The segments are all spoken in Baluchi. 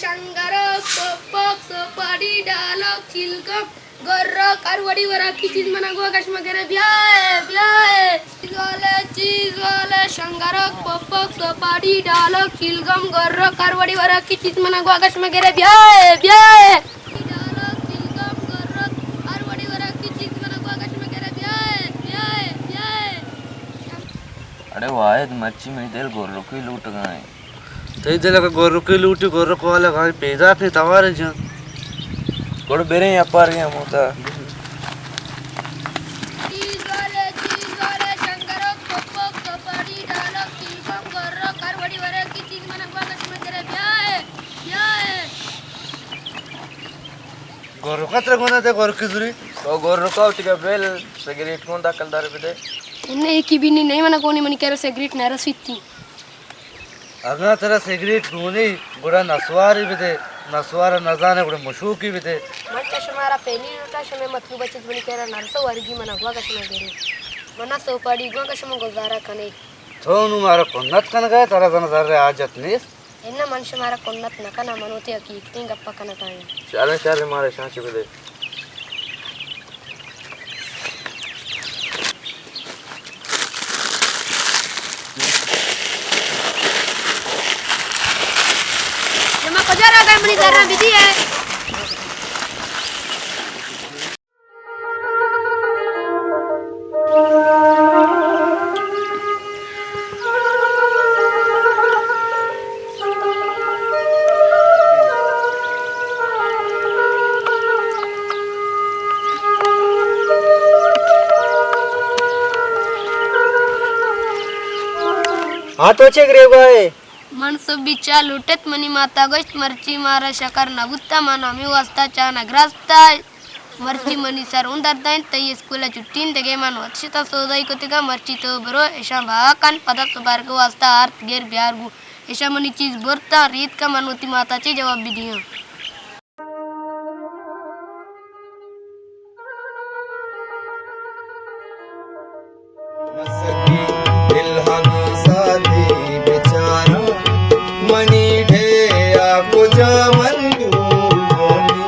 شنگرک، پپک، سوپاڑی، ڈالک، چلگم، گرک، ہر وڑی وراکی چیز منا گوا کش مگرے، بیائے، بیائے۔ چیز والے، چیز والے، شنگرک، پپک، سوپاڑی، ڈالک، چلگم، گرک، ہر وڑی وراکی چیز منا گوا کش مگرے، بیائے، بیائے۔ ڈالک، چلگم، گرک، ہر وڑی وراکی چیز منا گوا کش مگرے، بیائے، بیائے، بیائے۔ اڑے واحد، مرچی منی دل گرکی لوٹگا ایں۔ تئی دل اگاں گرکی لوٹی، گرک والا گاڑی پیداک ایں، توار جان۔ گڑ بریں اپار گیا موتا۔ چیز والے، چیز والے، شنگرک، پپک، سوپاڑی، ڈالک، چلگم، گرک، ہر وڑی وراکی چیز منا گوا کش مگرے، بیائے، بیائے۔ گرک ءَ ترا گونا دے گرکی زوری۔ تو گرک ءَ وتی گا بیل، سگریٹ گون داخل دار بدے۔ انہ ایکی بینی نہیں منا گونی، منی کرا سگریٹ نہ رسیتی۔ اگاں ترا سگریٹ گونی، گڑا نسواری بدے، نسوار نزانے گڑا مشوکی بدے۔ من چہ شمارا پہلی لوٹا، شمے مطلوب چیز منی کرا نرسو، ورگی منا گوا کش مگرے۔ منا سوپاڑی گوا کش، من گزارا کنے۔ تو نو مارا کنت کنگا ئے، ترا زن زر حاجت نیست۔ اناں، من شمارا کنت نہ کناں، من وتی حقیقتیں گپ ءَ کنگ ءَ آں۔ چاریں، چاریں، مارا شانچ بدے۔ شما کجا روگ ءَ ئے؟ منی زراں بدئے۔ ہاں، تو چے گریوگا ئے؟ من سہبی چاہ لوٹت، منی ماتا گوشت، مرچی مارا شکر نہ بوتا، من ہمے واستا چاہ نہ گراستا۔ مرچی منی سر اوں درد انت، تئی اسکول ءَ چھٹی انت، دگہ من وت شتاں سودائی کتگاں، مرچی تو برو، اشاں بہا کن، پدا سبارگ ءِ واستا آرت گر بیار گوں۔ اشاں منی چیز برتاں، ریتکاں، من وتی ماتا چے جواب بدیاں؟ مسکی دل ہنا سادی بچاراں، منی ڈیھ ءَ کجا من دور گونی۔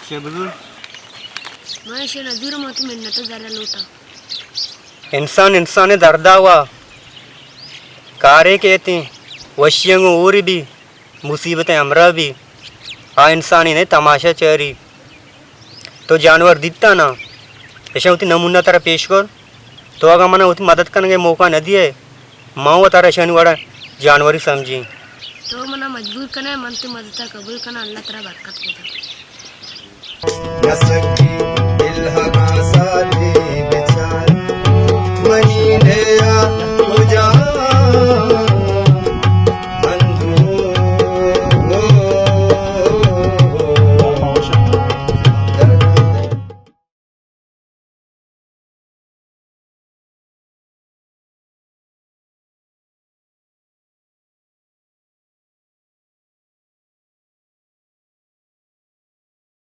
چے بزور؟ من ایشی ءَ نزورم، وتی منت ءُ زر ءَ لوٹاں۔ انسان انسان ءِ درد ءَ وا کارے کیت، وشی ءَ گوں ہور بی، مصیبت ءِ ہمراہ بی، آ انسانے نہ، تماشا چاری۔ تو جانور دیتا نا، ایشاں وتی نمونہ ترا پیش کر۔ تو اگاں منا وتی مدد کنگ ءِ موقع نہ دیئے، من وتارا اشانی وڑا جانوری سمجھیں۔ تو منا مجبور کنئے، من تئی مدد ءَ قبول کناں، اللہ ترا برکت بدنت۔